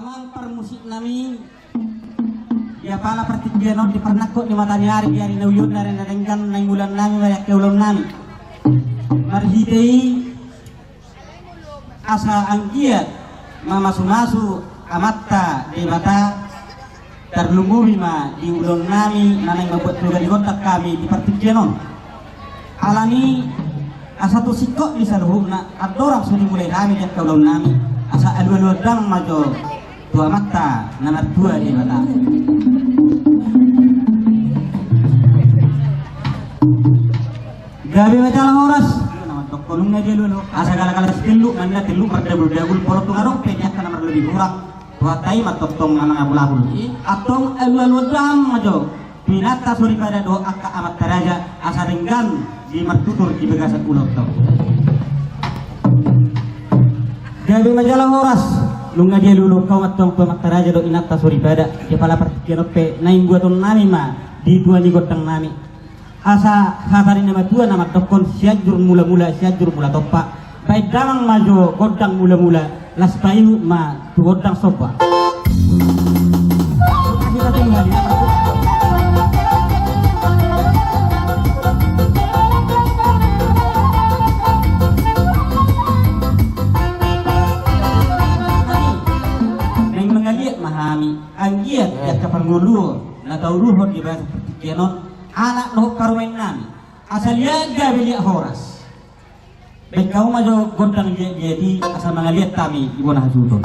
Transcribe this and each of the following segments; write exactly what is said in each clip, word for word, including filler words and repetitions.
Amang parmusik nami, di apala partingkian on, di parnangkok ni mata ni ari, di ari na ujon, di ari na denggan, naeng ulaon nami ma di angka ulaon nami. Marhite i asa anggiat mamasumasu Amanta Debata, tarlumobi ma di ulaon nami na naeng mambuat toga di gondang hami di partingkian on. Alani asa tu singkop ni saluhutna andorang so dimulai hami di angka ulaon nami, asa alualuhon damang ma jo tu Amanta na martua Debata. Gabe ma jala horas. Na mandok nunga dialualuhon, asa galak-galak sitelluk, manna telluk mardabul-dabul, molo tung adong pe di angka na marlebihurang, tu hata i ma tongtong na mangabul-abul i, antong alualuhon damang ma jo tu inanta soripada dohot angka amanta raja, asa denggan di martutur di bagasan ulaonta on. Gabe ma jala horas. Nunga dialualuhon hami antong tu amanta raja dohot inanta soripada, di apala partingkian on pe naeng buaton nami ma di tua ni gondang nami. Asa hata ni na matua na mandokkon, Sianjur mula-mula, Sianjur mula tompa. Baen damang ma jo gondang mula-mula, laos paihut ma tu gondang somba. Naeng mangaliat ma hami, anggiat di angka parngoluon na tauruhon di bagasan partingkian on, anak dohot parumaen nami. Asa liat gabe liat horas. Baen hamu ma jo gondang liat-liat i asa mangaliat hami di bona hasuhuton.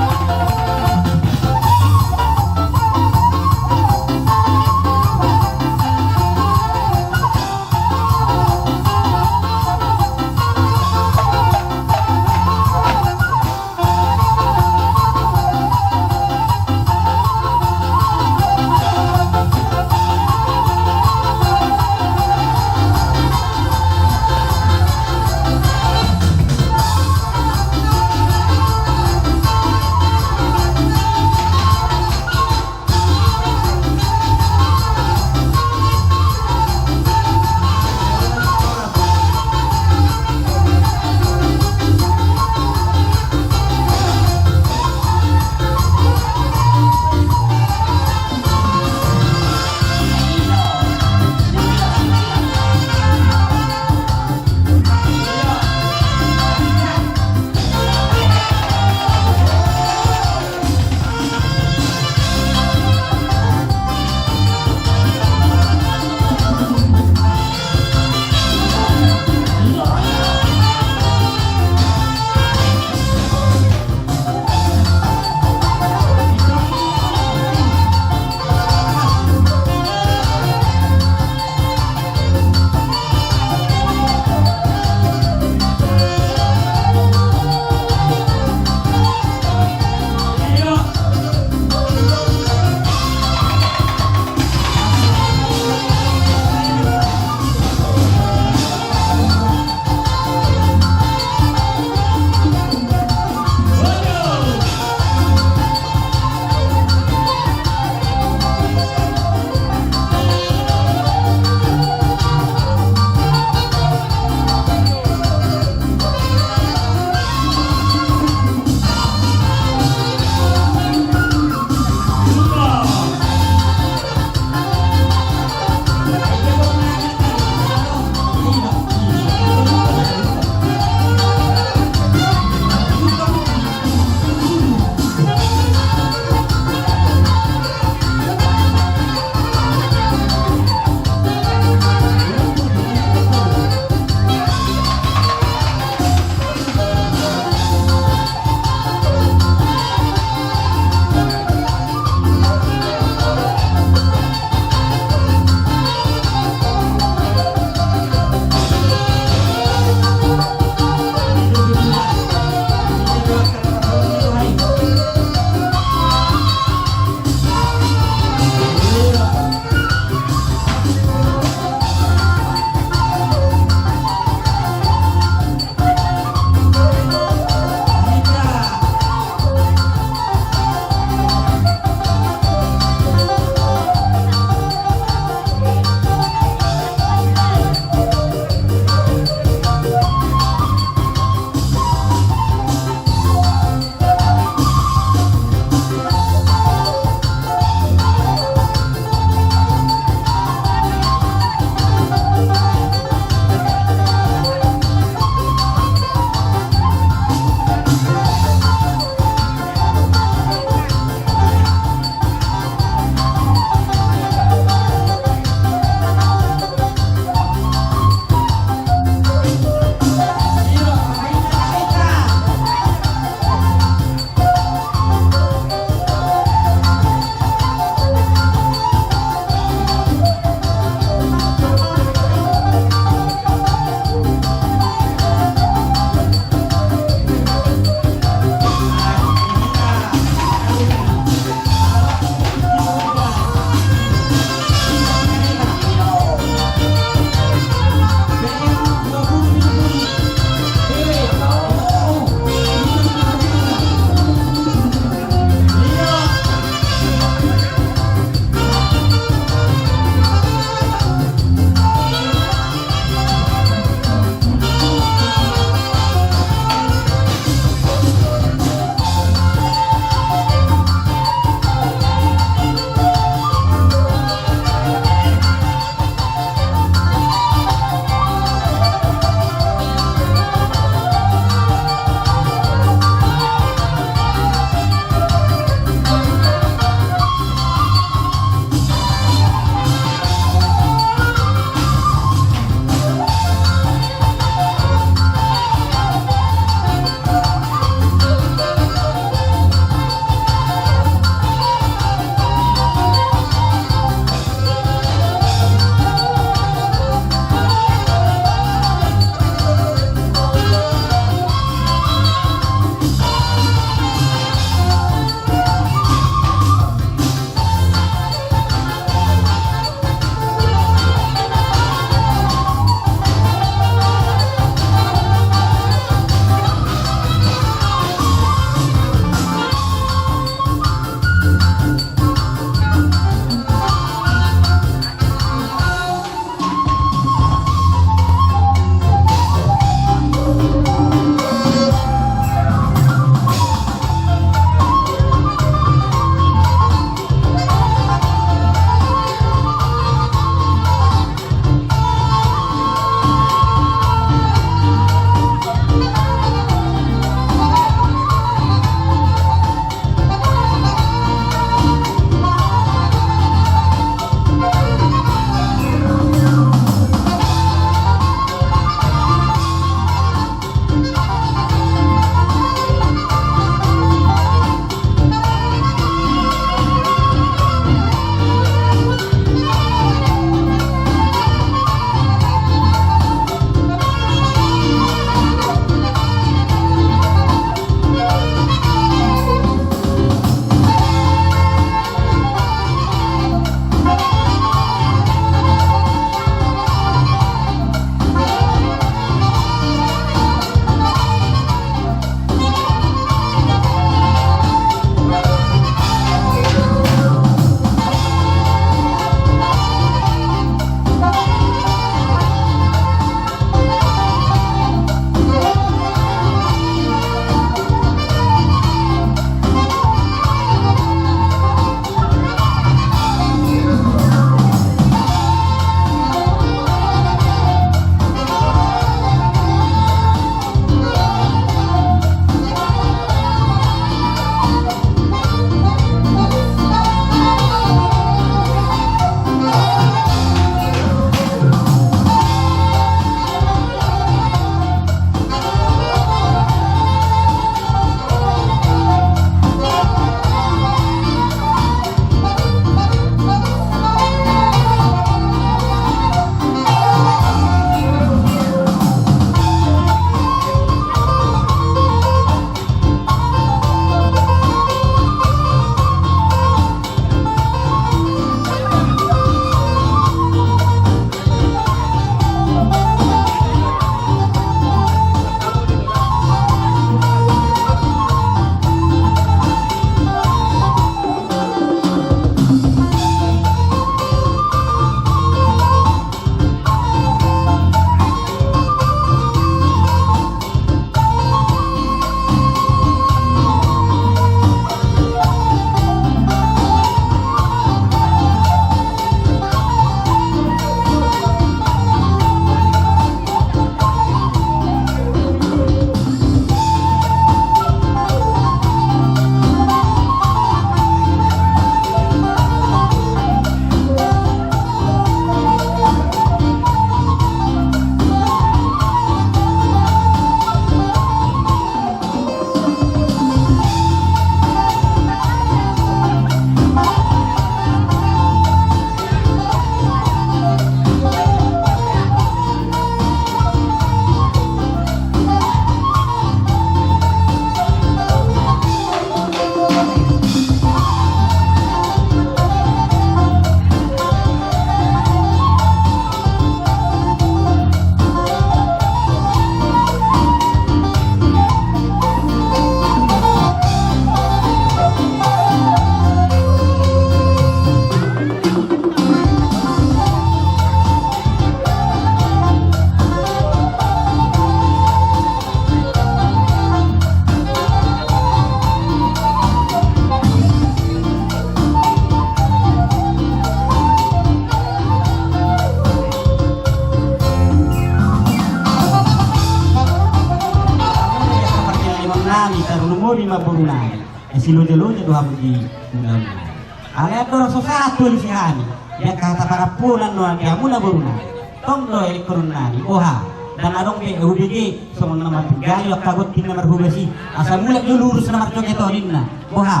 Nami tarlumobi ma boru nami. Asi loja-loja do hamu di ulaon nami. Alai andorang so sahat tu alusi hami, di angka hata parapuna nuaeng di hamu na boru nami. Tong do elekon nami, boha. Ndang adong be hubege songon na marpinggan angka gonting na marhobas i. Asa mulak do lurus na marjoget on ninna. Boha.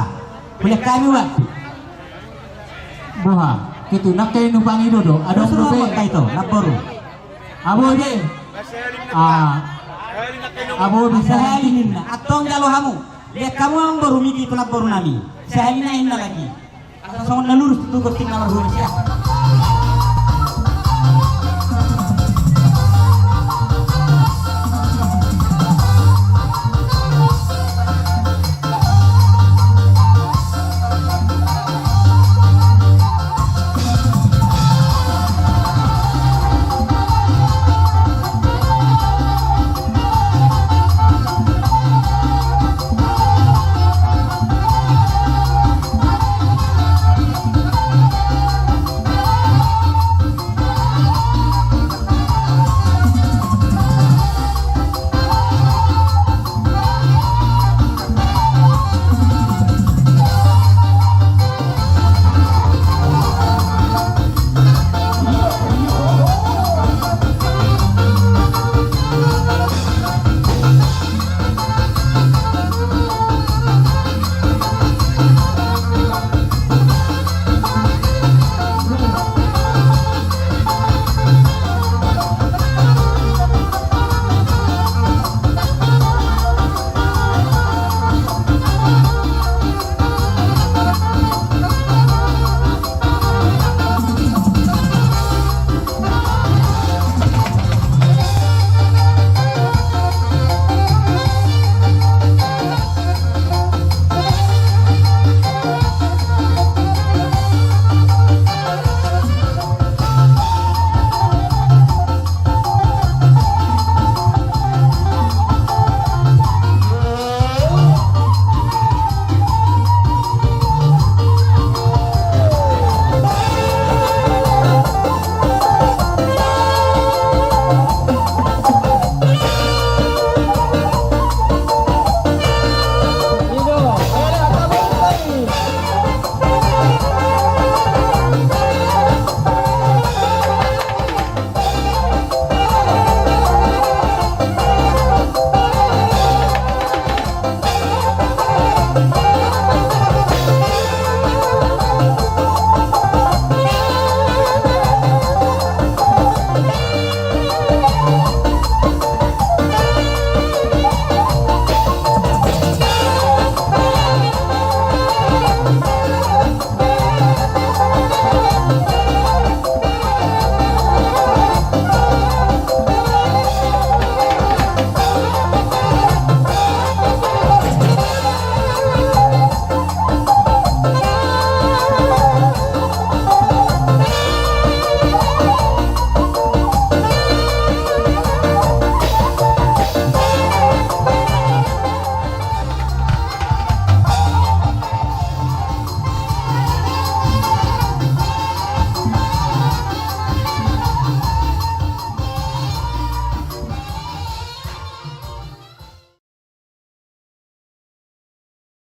Mulak hami waktu. Boha. Itu nangke numpang ido do. Adong do be. Angka ito, na boru. Abobe. Ah. Abobe sahali ninna. Antong jalo hamu. Lihat hamu amang boru migi tu na boru nami. Sahali na inna lagi. Asa songon na lurus tu gonting na marhobas i.